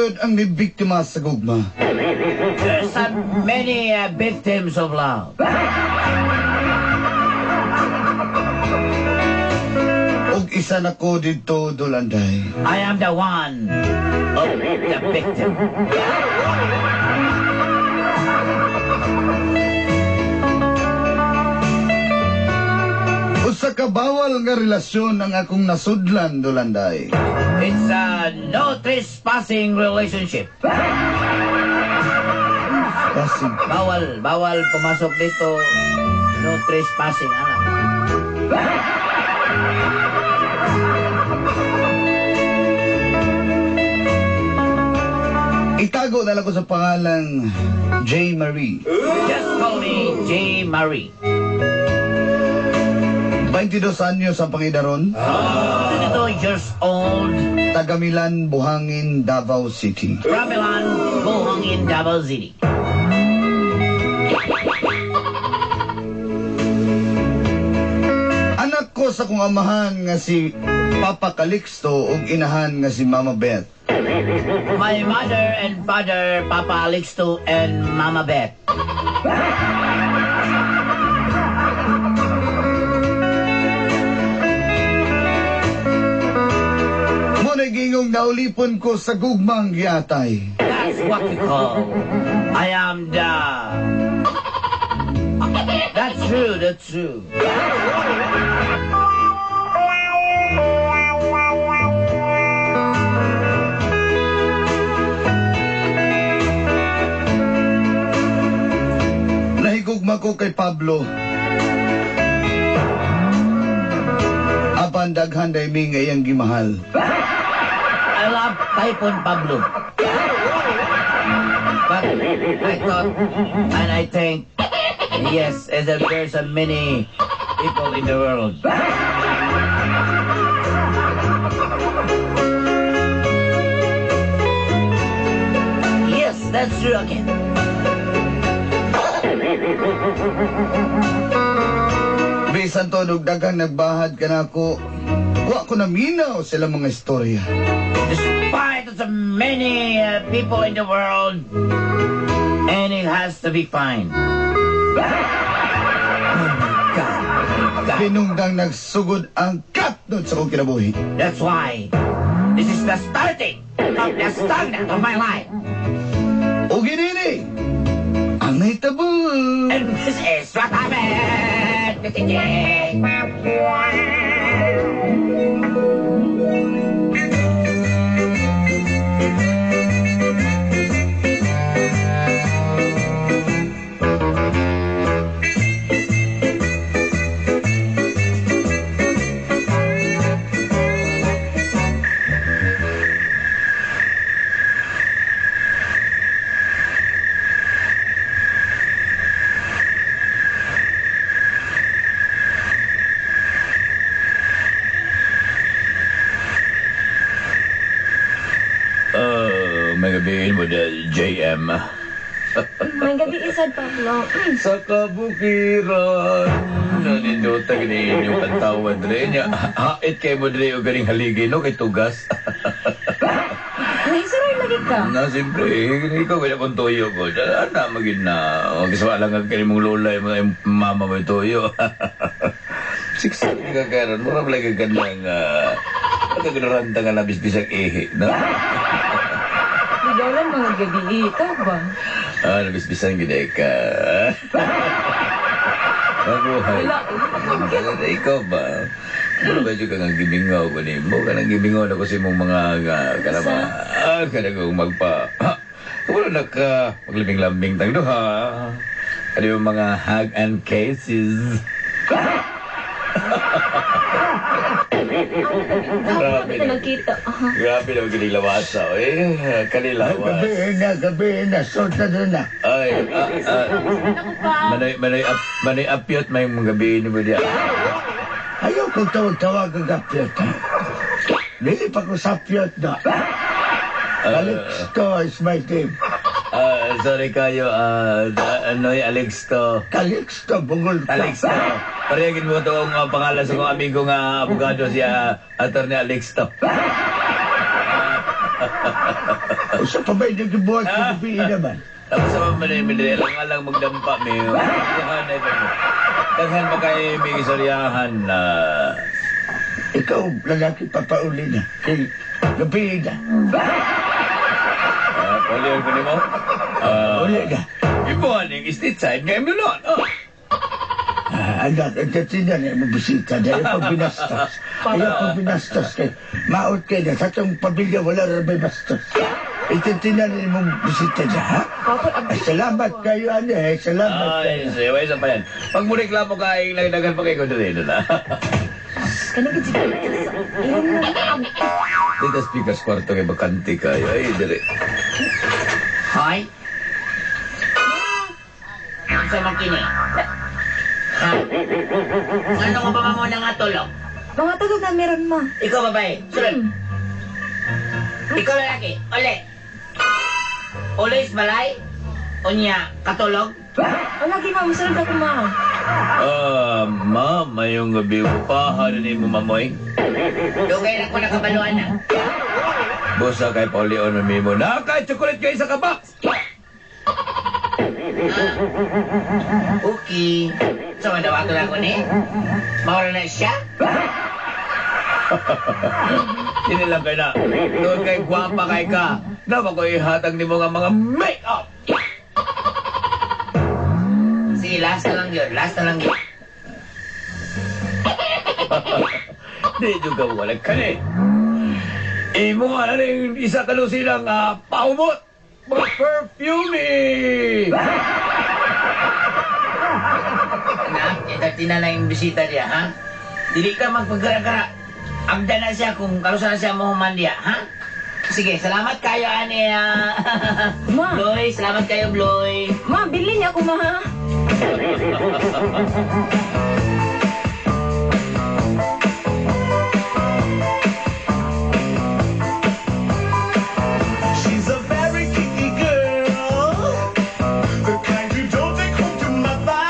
gyud ang nibiktima sa gugma. There's many victims of love. Og isa na ko didto, Dolanday. I am the one of the victim. Usa ka bawal nga relasyon ang akong nasudlan, Dolanday. It's a no trespassing relationship. Passing. Bawal, bawal pumasok dito. No trespassing, anak. Itago na lang ko sa pangalang J. Marie. Just call me J. Marie. 22 anyos ang pangidaron. 22 years old. Taga Milan, Buhangin, Davao City. From Milan, Buhangin, Davao City. Anak ko sa kong amahan nga si Papa Calixto ug inahan nga si Mama Beth. My mother and father, Papa Alixto and Mama Beth. Mo nagingong naulipon ko sa gugmang giatay. That's what you call. I am the... That's true, that's true. Nahigugma ko kay Pablo. Apan daghan day mi nga iyang gimahal. I love Typhoon Pablo. But I thought, and I think, yes, and there's a many people in the world. Yes, that's true again. Bisan to og daghang nagbahad kanako, wa ko naminaw sila mga istorya. Despite the many people in the world, and it has to be fine. Oh my God. My God. Pinungdang nagsugod ang katnod sa akong kinabuhi. That's why this is the starting of the stagnant of my life. O ginini, ang nahitabo. And this is what happened. May gabihin mo da, JM. May gabi isad, Pablo. Sa kabukiran, naninduta gini inyong kantawan dre niya. Hait kay mo dre o ganing haligi, no? Kay tugas. Naisuray lagi ka. Na, siyempre, ikaw kaya kung tuyo ko. Ana, magin na. Kiswa lang ang kani mong lola, yung mama mo yung tuyo. Siksa ka karon, mura lagi ka ng, nagkaganaranta nga labis-bisag ihi, no? Bigalan mga gabi, ikaw ba? Ah, nabisbisan gid ka. Mabuhay. Wala. Ikaw ba? Wala ba ka nga gimingaw ko ni mo? Kanang gimingaw na ko sa imong mga kanang kanang kong magpa... Wala na ka maglambing-lambing tang duha. Ano yung mga hug and cases. Grabe na nagkita. Grabe na magaling lawasa. Eh, kanilawas. Gabi na, sulta na. Ay, manay apyot may mga gabi ni mo diya. Ayaw kong tawag-tawag ang apyot. Dili pa ko sa apyot na. Calixto is my name. Sorry kayo, Noy Alexto. Calixto, bungol ka. Alexto. Parehagin mo ito ang pangalan sa kong amigo nga abogado si Attorney Alexto. Usa pa ba'y nagibuhat sa gabi naman? Tapos sa mga manila, lang lang magdampa mi. Daghan ay pa mo. Daghan pa kay may istoryahan na Ikaw, lalaki, papauli na. Kay gabi na. Uli ko nimo. Uli na. Ibo aning state side nga imo nun. Oh. Ah, anak, ang katinan ay mabisita dahil pag binastos. Ayaw pag binastos kay maot kay na sa atong pamilya wala rin may bastos. Itatinan ni mong bisita niya, ha? Papa, Ay, salamat kayo, ano eh. Salamat Ay, kayo. sige, isa pa yan. Pag mo reklamo ka, ay nagdagan pa kayo dito na. Kanang gid siya. Ilan na. Dito speakers kwarto kay bakante kayo. Ay, dire. Hoy? Sa man kini? Ha? Ano ko ba mo na nga tulog? Mga tulog na meron ma. Ikaw babae, sunod. Ikaw lalaki, uli. Uli is balay? Unya, katulog? Wala gi ma, musulod ako ma. Ah, ma'am, mayong gabi upahan ni mo mamoy. Dugay lang ko nakabaluan na. Busa kay Paulion mamimo. Naka chocolate kay sa kabox. Okay. So, madawato lang ko ni. Maura na siya? Hindi lang kay na. Doon kay gwapa kay ka. Dapat ko ihatag nimo nga mga make-up. Sige, last na lang yun. Last na lang yun. Di juga wala ka ni. Imo nga na rin isa ka silang paumot. Mga perfume. Anak, itatina lang yung bisita niya, ha? Dili ka magpagkara-kara. Agda na siya kung karusa na siya mo diya, ha? Sige, salamat kayo, ani. Ma. Bloy, salamat kayo, Bloy. Ma, bilhin niya ako ma ha. She's a very kinky girl, the kind you don't take home to mother.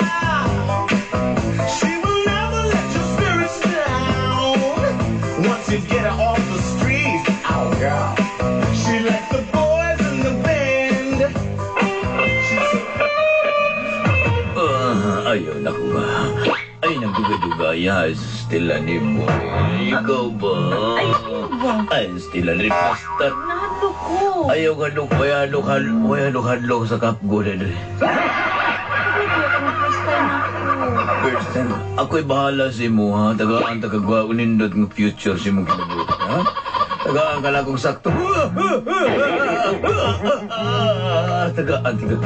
She will never let your spirits down. Once you get her off the street, oh girl. She likes the boys in the band. She's so Ah, ayaw na ko ba? Ay, nagdugay-dugay. Stila ni boy. Ikaw ba? Ay, ano ba? Ay, stila ni basta. Nahadlok ko. Ayaw ka nung, wala nung hadlok sa kapgo na dre. First time ako. First time, ako'y bahala sa imo, ha? Tagaan, tagagwa, unindot ng future sa imong kinabuhi, ha? Tagaan ka lang kung sakto. Tagaan, tagaan.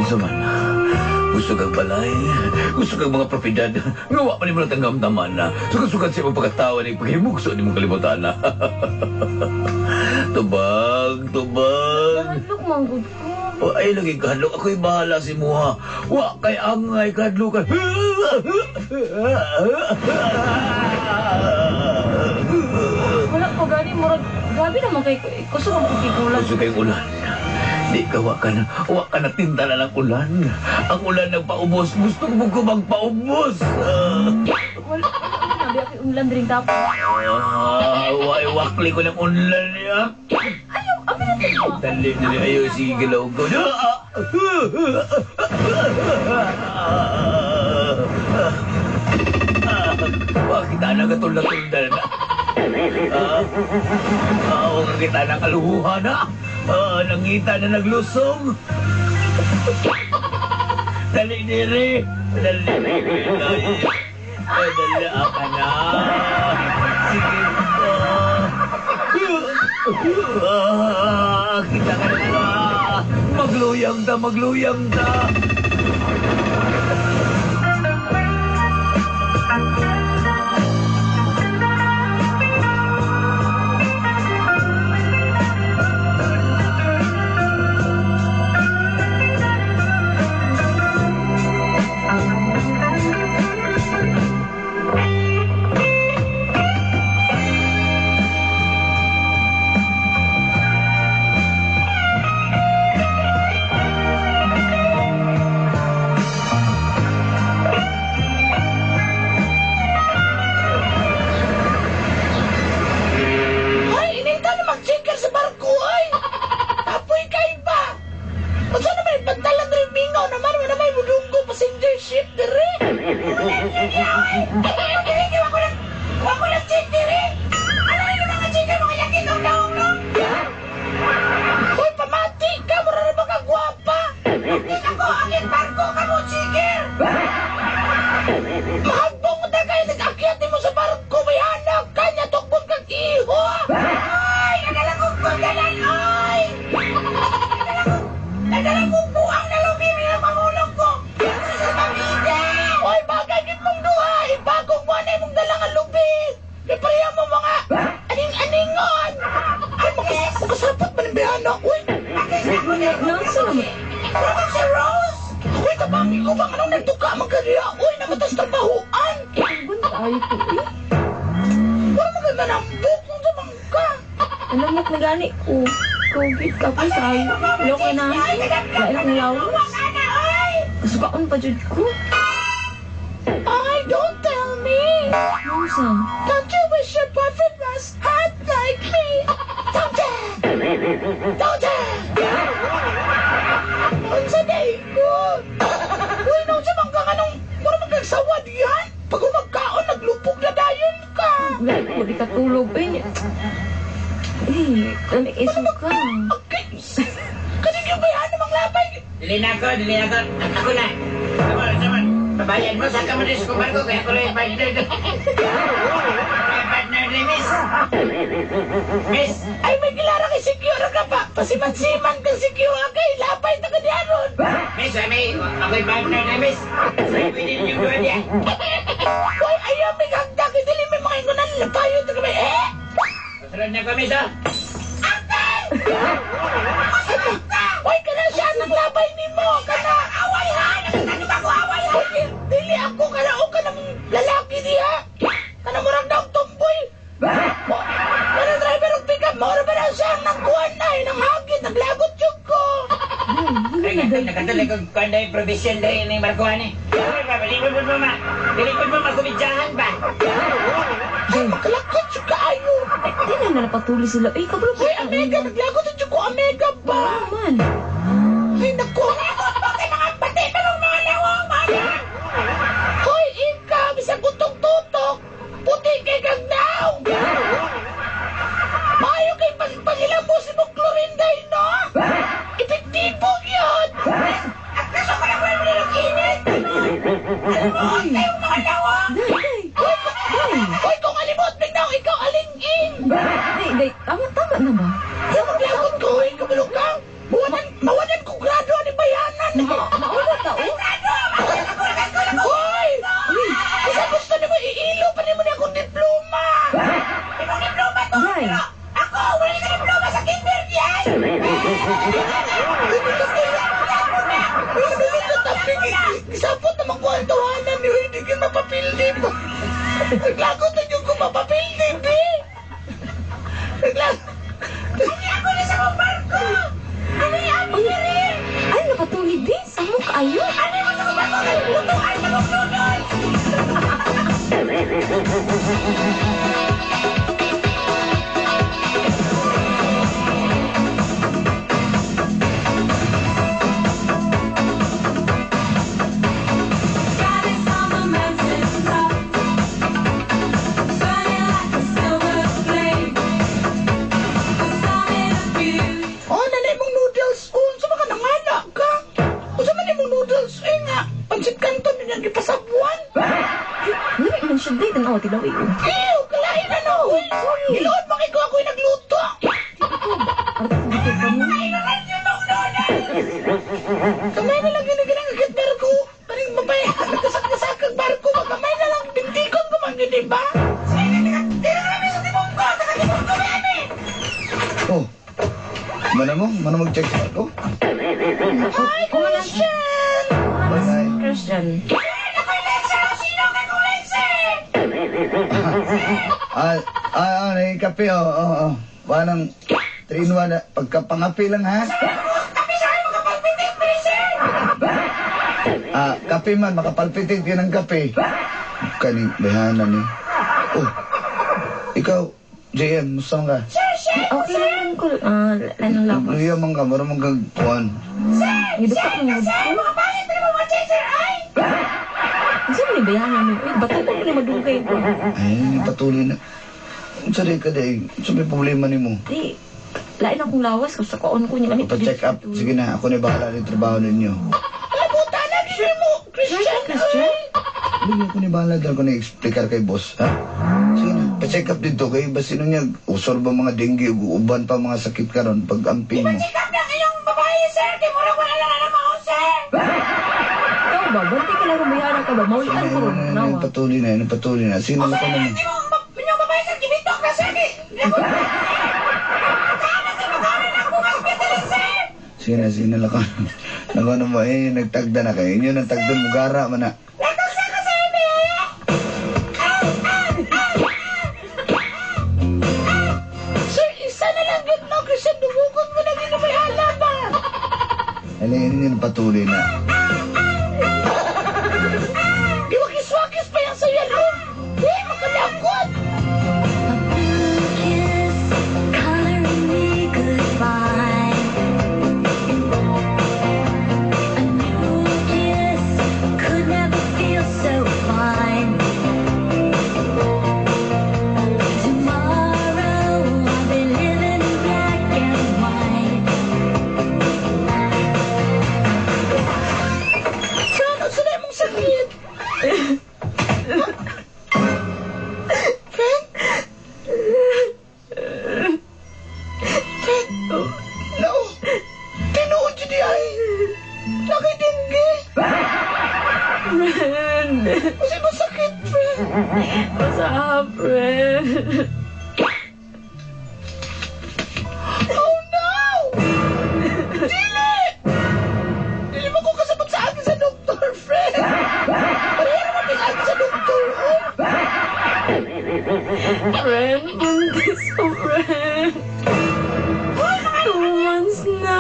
Unsa man, gusto kang balay, gusto kang mga propiedad, nga wa pa nimo natanggam-taman na. Sugad-sugad sa imong pagkatawa ni paghimugso ni mong kalibutan na. Tubag, tubag. Nahadlok man gud ko. O, ay lagi kahadlok. Ako'y bahala si Muha. Wa kay angay kahadlokan. Wala ko gani murag grabe naman kay kusog ang pagkigulan. Gusto kayong ulan. Di ka, wa ka na tinta na ng ulan. Ang ulan nagpaubos. Gusto ko mo magpaubos. Wala wala na biya kay unlan dring tapos. Ah, wa, wakli ko ng ulan niya. Ayaw, abi na to. Dali, dali. Ayaw, sige, galaw ko. Wa kita na katulda-tulda na. Ah, ah, kita na kaluhuhan na. Ah, nangita na naglusong. Dali, diri. Dali, dali. Ay, dali, aka na. Sige pa. Ah, kita ka na. Magluyang ta, magluyang ta. Oy! Dili ko na. Wa ko na check diri. Ano ni mga chika mga laki kong naong no? Hoy, pamati ka mura ra ba ka gwapa? Akit ako, akit barko ka mo chiker. Mahagbong ta kay nag-akyat nimo sa barko may anak kanya tukbon kag iho. Ay, nadala kong kundalan oy. Nadala kong buang na lubi may pangulong ko. Sa pamilya. Oy, bagay gid mong duha, ibagong mo na imong dala nga lubi. Kay pareha mo mga aning-aningon. Ay, makasapot man ang bihana. Uy, Naunsa naman? Parang si Rose. Uy, tabangi ko bang anong nagtuka man ka diha? Uy, namatas trabahoan. Tunggon kaayo ko eh. Wala maganda nambok nung sa bangka. Anamok na gani ko. Kugit ka po sa ayo. Wala ko na. Wala akong lawas. Kasukaon pa jud ko. Ay, don't tell me. Naunsa? Don't you wish your boyfriend was hot like me? Don't you? Don't you? Unsa day ko? Uy, nung sa bangka ka nung mura magkagsawa diyan. Pag umagkaon, naglupog na dayon ka. Wala ko di katulog. Ay, eh, lamig ay suka. Okay. Kaning yung bayan namang labay. Dili na ako, dili na ako. Ako na. Sama, sama. Babayad mo sa kamatis ko barko kaya ko lang yung partner do. May partner ni miss. Miss, Ay, may kilara kay secure ka pa. Pasiman-siman kang secure kay labay ta ka diyan ron. Miss, ay may ako'y partner na miss. Pwede niyo doon niya. Uy, ayaw, may hagda kay dili may mga ingunan. Labayo ta kami. Eh! Sunod na ko, miss, oh. Uy, kana siya nang labay nimo. Kana away ha. Nakita ba ko away ha? Uy, dili ako kana o kanang lalaki diha. Kana murag daw tumboy. Kana driver og pickup mo ra ba na siya ang nagkuhan na eh, nang hagit, naglagot jud ko. Ay, nakatuloy kong kung yung provision dahil ni Marcoan eh. Ay, pa, dili mo ma. Dili mo makumidyahan ba? Ay, makalakot jud kaayo. Di na na napatuli sila. Eh, kabalo Uy, Omega, naglagot jud ko Omega ba? Man. Ay, naku. Bakit mga pati pa ng mga lawang, mga? Hoy, ikaw, bisag utong tutok. Puti kay kag naong. Maayo kay pag pangilamos si mong Clorinday, no? Epektibo yun. At kaso ko lang wala ng init. Alam mo, kayong mga lawang. Day, day. Hoy, kung alimot, bignaw, ikaw alingin. Day, day. Tama, tama na ba? Kaya maglagot ko, hoy, kabalo ka. Mawanan, mawanan ko grado ni bayanan. Mauna ta, oh. Hoy! Kasi gusto nimo iilo pa nimo ni akong diploma. Imong diploma to. Day. Ako, wala ka diploma sa kinder yan. Gisapot naman ko ang tawanan niyo, hindi ka mapapildi ba? Naglagot na yung ko mapapildi, bi! Naglagot. Ako na sa mong barko. Ano yan? Ay, napatuli din. Samok ayo. Ano mo sa mong barko? Lutuan sa mong noodles. Riding on the mountain top, burning like a silver flame. The summit of beauty. Oh, nanay mong noodles. Oh, unsa man ka nangala ka? Unsa man imong noodles? Eh nga, pansit kanton din ang gipasabuan. Lamig man siya, day. Tanawa, tilaw, eh. oh. Ew, kalain na no. Giluod man kay ko ako'y nagluto. Arto, dito ka mo. Kamay na lang gini ginang agad barko. Kaning babay, nagkasak-kasak ang barko. Kamay na lang, bintikon ko man yun, di ba? Oh. Mana mo? Mana mag-check sa barko? Hi, Christian! Bye-bye. Christian. Ah, ah, ah, kape, oh, oh, oh. Parang 3 in 1, pagkapangape lang, ha? Ah, kape man, makapalpitit yun ang kape. Kaning bayhanan ni. Oh, ikaw, JM, musta man ka? Okay lang man ko. Ah, lanang lawas. Luya man ka, mura man kang kuwan. Giduka mo ko. Unsa man ni bayanan no? Uy, bato ko ni madugay ko. Ay, patuloy na. Unsa di ka day? Unsa may problema nimo? Di, lain akong lawas ko sa kaon ko niya. Pa-check up. Sige na, ako na bahala ng trabaho ninyo. Labutan na siya mo, Christian. Christian? Hindi ako ni bahala dahil ko na-explicar kay boss, ha? Sige na, pa-check up dito kay basin niya, usor ba mga dengue, uban pa mga sakit karon pag amping mo. Check up na kayong babae, sir. Kay mura ko na lang alam ako, sir. Ikaw ba? Bantay ka lang rumayanan ka ba? Maulian ko ron. Ayun, Nawa. ayun, patuloy na, ayun, patuloy na. Sige na, Sir, lako na. hindi mo, inyong babae, sir. Gibitok na, sir. Sige na, sige na, lako. Lako na mo, eh, nagtagda na kayo. Inyo, nagtagda mo, gara man na. Sir, isa na lang gud no, Christian. Dumugon mo na gid may hala ba? Alin, yun, patuloy na. Giwakis-wakis pa yan sa yan, ron. Di, makalakot. A blue kiss coloring me goodbye. A new kiss could never feel so fine. Tomorrow I'll be living in black and white. Fran, unsa na imong sakit? Fran? Fran? No! Tinuod yun ay! Nakidinggi! Friend! Kasi masakit, friend! What's up, friend? Oh no! Dili! Dili mo ko kasabot sa akin sa doktor, friend! Pareha naman may akin sa doktor, oh! Friend, buntis ko, friend. 2 months na.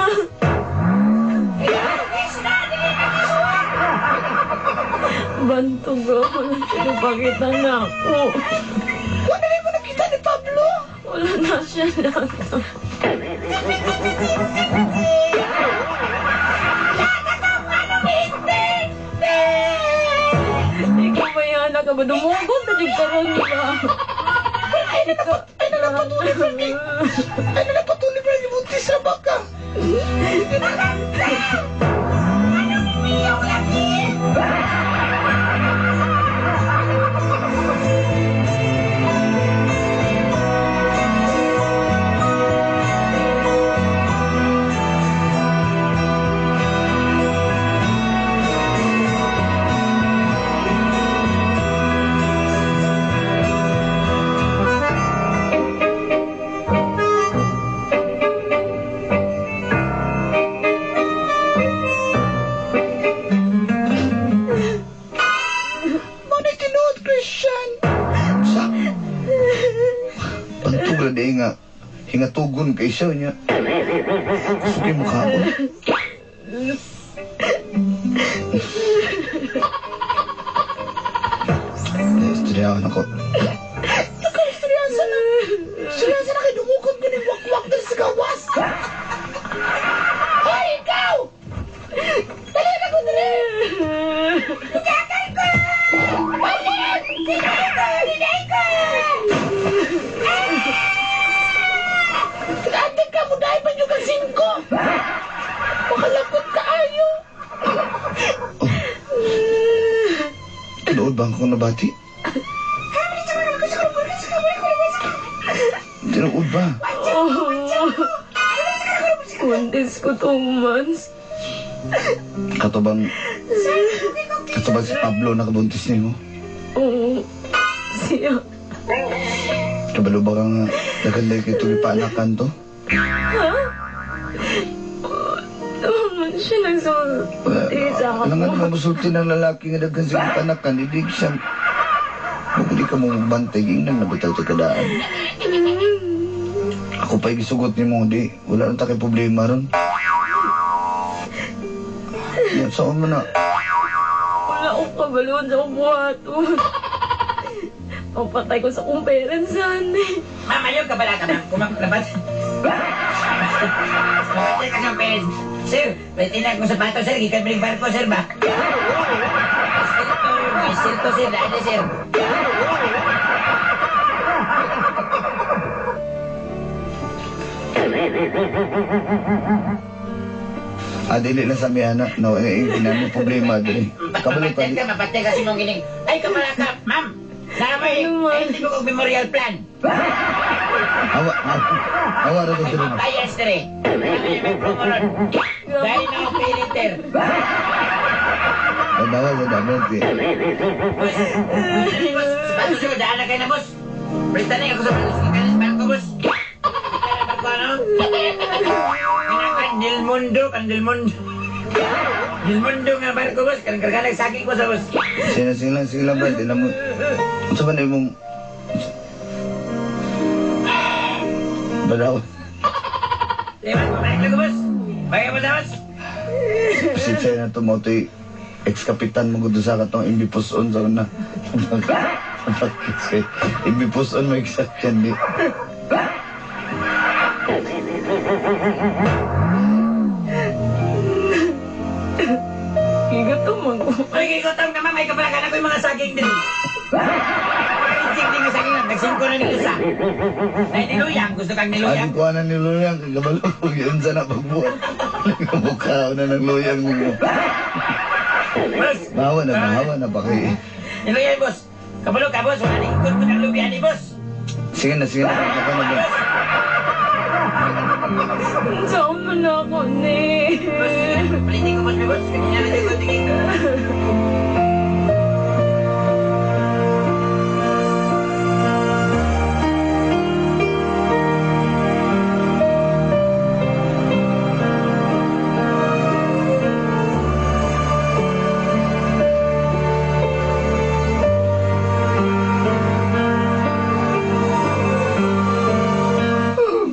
Bantog ako. Wala siya nagpakita na ako. Wala na mo nakita ni Pablo! Wala na siya na. Ikaw ba yan? Ka ba? Dumugon na jud karon ba? Ay, na napatuloy, friend! Ay, na napatuloy, friend! Buntis na ba ka? Anong lagi? Mao tinuod, Christian! Sa? Pantog na di nga. Hingatugon kay siya niya. Gusto kayo mukha ko. Istoryahan ako. Nakaistoryansa na! Istoryansa na kay dumukot ko ni wakwak dali sa gawas! Hoy, ikaw! Dali na ko, dali! Lugakan ko! Balik! Dinay ko! Dinay ko! Ate ka mo dahil pa kang singko! Makalakot ka ayo! Tinuod ba akong nabati? Tinuod ba? Oh. Buntis ko 2 months. Katubang si Pablo nakabuntis nimo? Oo. Siya. Kabalo ba ka nga daghan kay tuloy paanakan to? Ha? Naman siya nagsulti sa ako. Alam nga naman musulti ng lalaki nga daghan sa panakan, hindi siya. Kung di ka mo bantay, ingnan na bitaw ta kadaan. Ako pa'y gisugot ni mo, di. Wala na ta kay problema ron. Yan, saan mo na? Wala akong kabalon sa akong buhaton. Papatay ko sa akong parents sana. Ma'am, ayaw ka pala ka, ma'am. Kumaklabat. Mamatay ka sa parents. Sir, may tinag ko sapato, sir. Gikan pa barko, sir ba? Dito sir, daan na sir. Ah, dili lang sa mi anak. No, eh, eh, problema dili. Kabalo ka. Mapatay ka, mapatay kasi mong gining. Ay, kamalaka, ma'am. Namay, Ano man? ay, hindi mo kong memorial plan. Awa, awa ra ko May diri. mga buyers dire. May promo ron. Dahil na ako pay-later. Bawal sa dapat eh. Boss, boss, sa barko siya, daan na kayo na, boss. Presta na ako sa barko, sa kanis barko, boss. Kaya na barko, ano? Kanang Kandil Mundo, Kandil Mundo. Kandil Mundo nga barko, boss. Kanang karganag saging ko sa boss. Sila sila sila ba di mo. Unsa ba na imong Badaw. Di ba, bumalik lang ko, boss. Bagay mo sa boss. Pasensya na to mo to'y ex-kapitan mo gud sa katong MB Puson sa una. Bakit MB Puson may sakyan di. Gigatom man ko. Ay, gigutom ka, ma'am. Ay, kapalakan ako yung mga saging din. Ay, sing din yung saging lang. Nagsingko na ni Lusa. Ay, niluyang. Gusto kang niluyang? Ani kuha na ni luyang kagabalo ko unsa na pagbuhat. Nagmukha na ng luyang mo. Boss! Bawa na bawa na ba kay. Niluyang, boss. Kabalo ka, boss. Wala na ikot ko ng lubian ni boss. Sige na sige na ka na ba. Saan man na ako ni? Boss, palitin ko, boss, may boss. Kanina na ko tingin.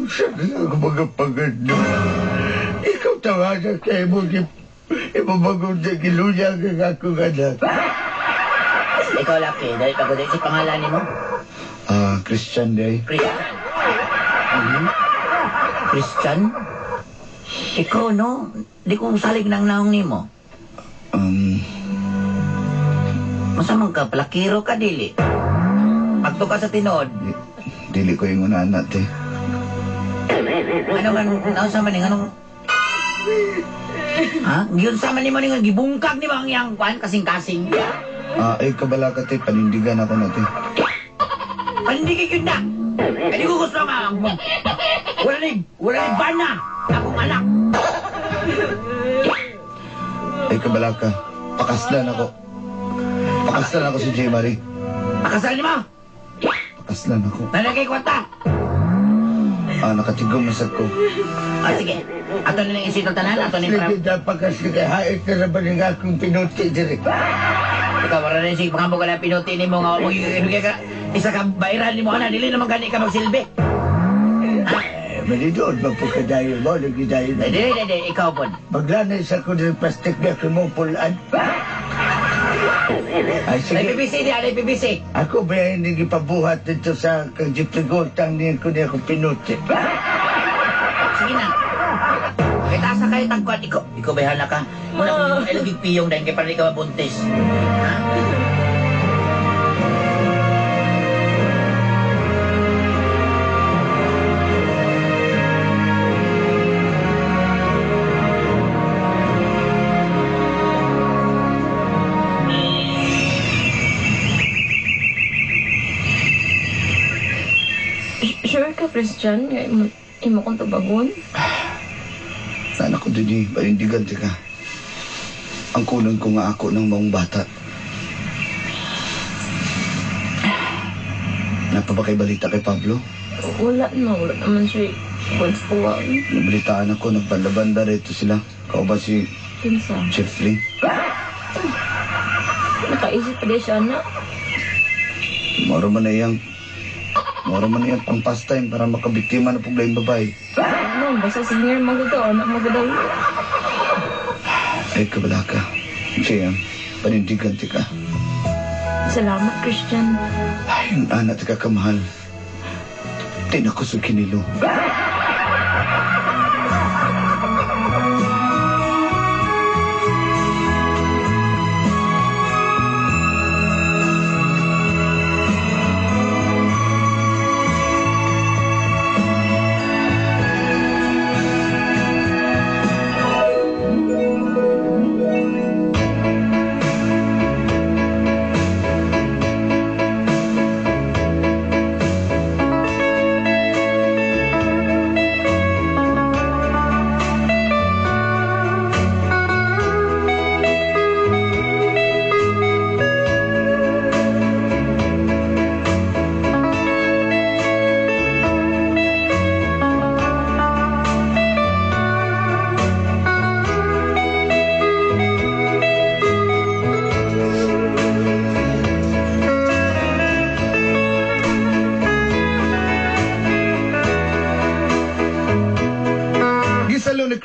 Sabi ako magapagod no. Ikaw tawagan kay mo imabagong sa giluyang ang akong anak. Ikaw, Laki. Dahil pagod si pangalan ni mo. Ah, Christian day. Christian. Mhm. Christian? Ikaw, no? Di ko salig ng naong nimo. Masamang ka, palakiro ka, dili. Pagto ka sa tinuod, Dili ko yung una anak te. ano man, ano sa man anong... Ha? Yun sa man ni mo ning gibungkag ni mo ang iyang kuan kasing-kasing. Ah, ay kabala ka te, panindigan ako na te. Panindigay yun na. Kaya ko gusto nga ang wala ni bana akong anak. Ay kabala ka. Pakaslan ako. Pakaslan ako si J. Marie. Pakasal ni mo. Pakaslan ako. Nalagay kwarta. Ah, nakatigom na sad ko. Ah, sige. Ato na lang isitol tanan, ato ni Sige, dapat kasi kay hait na naman ang akong pinuti diri. Ikaw, wala na sige, pangambog ka na pinuti ni mo nga, magiging ka, isa ka bayran ni mo, ana, dili naman gani ka magsilbi. Eh, Manidoon magpagkadayo mo, nagidayo na. Dili, dili, dili, ikaw po. Maglanay sa ko ng plastic na kumupulan. Ay, Ay, sige. PBC di, ay, PBC. Ako ba hindi gipabuhat dito sa kang Jipligotang niya ko niya akong pinuti. Sige na. Kaya taas na kayo tagkuan. Ikaw, ikaw ba ka? Muna kung yung ilagig piyong dahil kaya para di ka mabuntis. Ha? Sure ka, Christian? Nga imo kong tubagon? Sana ko din eh, panindigan te ka. Ang kunon ko nga ako ng maong bata. Napa ba kay balita kay Pablo? Wala na, wala naman siya. Once po. Nabalitaan ako, nagbanda-banda rito sila. Kauban si Kinsa. Jeffrey. Nakaisip pa di siya na. Moro man na iyang pang pastime para makabiktima na puglaing babae. Ano, basta singer magudaw, anak magudaw. Ay, kabala ka. Siya, panindigan ti ka. Salamat, Christian. Ay, ang anak ti ka kamahal. Di na ko sa kinilo.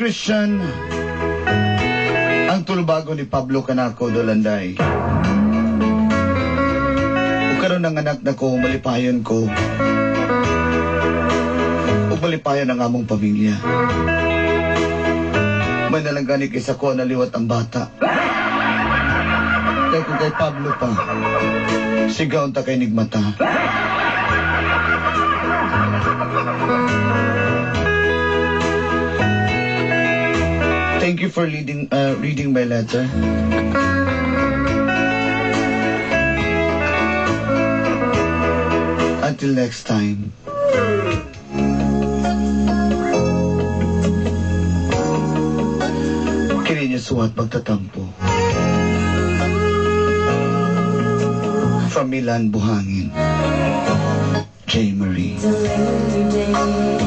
Christian, ang tulubago ni Pablo kanako Dolanday. Ug karon ang anak nako, malipayon ko. Ug malipayon ang among pamilya. May nalang gani kaysa ko naliwat ang bata. Kaya kung kay Pablo pa, sigaw ta kay nigmata. Thank you for reading my letter. Until next time. Kini niya suwat magtatampo. From Milan, Buhangin. J. Marie. Delivery day.